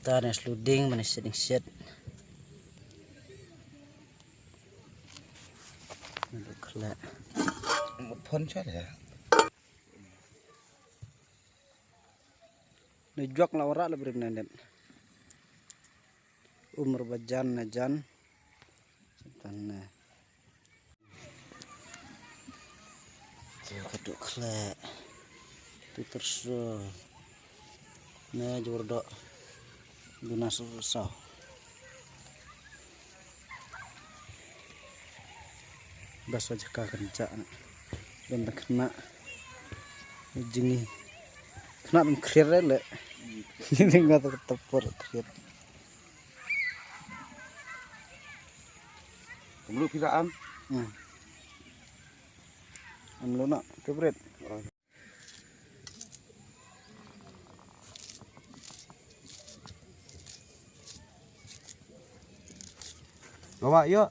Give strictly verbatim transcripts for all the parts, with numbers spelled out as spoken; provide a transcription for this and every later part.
Ta ne sluding mane setting set. Aduh khleh. Mut phone shot ya. Ne juak la ora la brim ne net. Umur bajan na jan. Setan ne. Te ka duk khleh. Peter so. Ne jor dok. Duna so so. Bas wajah ka kan jak. Dan tak kena. Jingi. Kena dum khrir le. Ini ngat tepur khrir. Kemlu pira am? Hmm. Am lu nak, ke bret. Bawa yuk.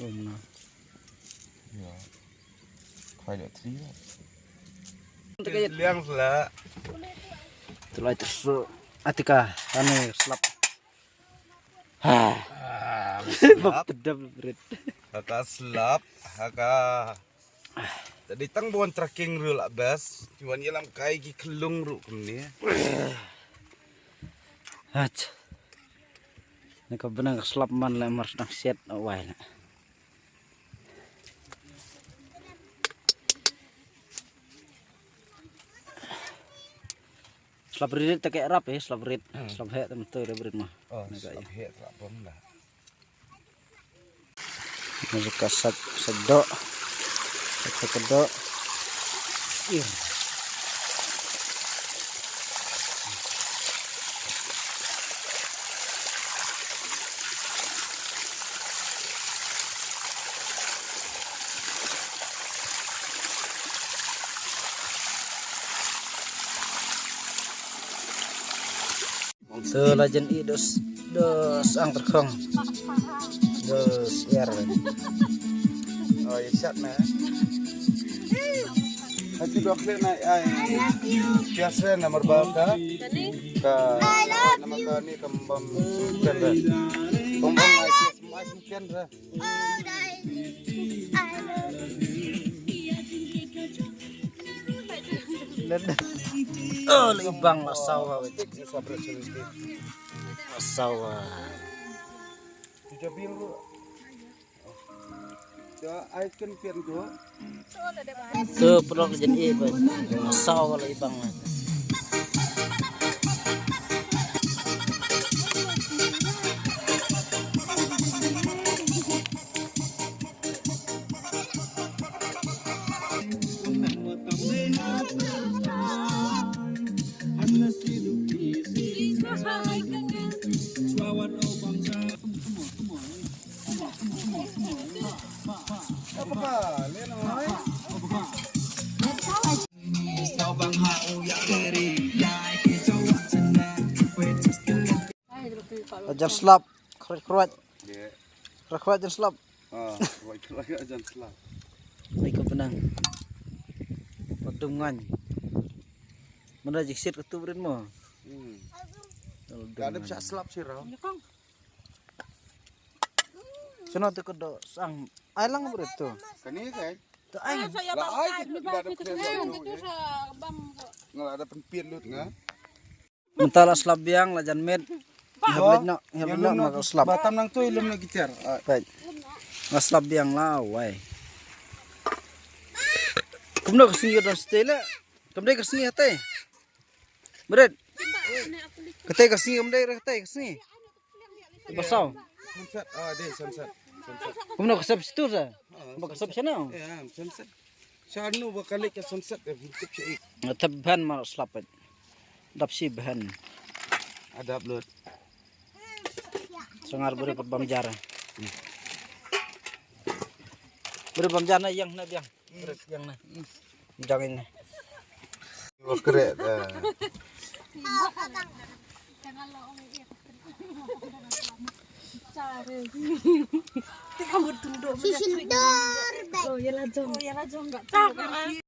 Oh, nah. Ya. Khai le tri. Liang sela. Tulai tersu. Atika, ane slap. Ha. Ah, bab slap. Tedap bret. Haka slap, haka. Tadi tang buan trekking ru la best. Cuman ialam kai ki kelung ru kumne. Hach. Ni ka benang slap man le mar dang set awai na. Slap rit ta ke rap eh, slap rit. Hmm. Slap heh tam tu rit ma. Oh, slap heh slap bom dah. Masuk ka sak, sak dok. Sak, sak dok. Ir. Tu la jan i dos, dos ang terkhong. Dos er. Oh, ya sat na. Aku dok le na ai. Biasa nomor berapa? Ka nomor ka ni kembang kendra. Kembang ai biasa mai kendra. Oh, la ibang la sawa. La sawa. Tu pulok jen i ba. La sawa la ibang. Jan slap, khrot khrot. Khrot khrot jan slap. Ah, khrot khrot jan slap. Ai ka benang. Padum ngan. Mana jiksit ka tu brin mo. Hmm. Ka dep sa slap sirau. Sino tu ka do sang ai lang brit tu. Kani kai. Tu ai. La ai ka da dep sa. Nga la da pen pin lut nga. Mynta la slap biang la jan met. Nga blet noh, nga blet noh nga slap. Batam nang tu ilum na gitar. Peit. Nga slap biang la wai. Kumno ka sngi don stay le. Kam dei ka sngi hate. Bret. Kate ka sngi kam dei kate ka sngi. Basaw. Sunset. Ah, dei sunset. Sunset. Kumno ka sep situ sa. Ba ka sep sana. Ya, sunset. Sanu ba kalik ka sunset ka bintip sa ik. Tep ban ma slap. Dap si ban. Adap lut. Sangar beri put bam jar. Beri bam jar na yang na biang. Beri yang na. Jang ini. Wa kre. Si sendor. Oh, ya la jong. Oh, ya la jong.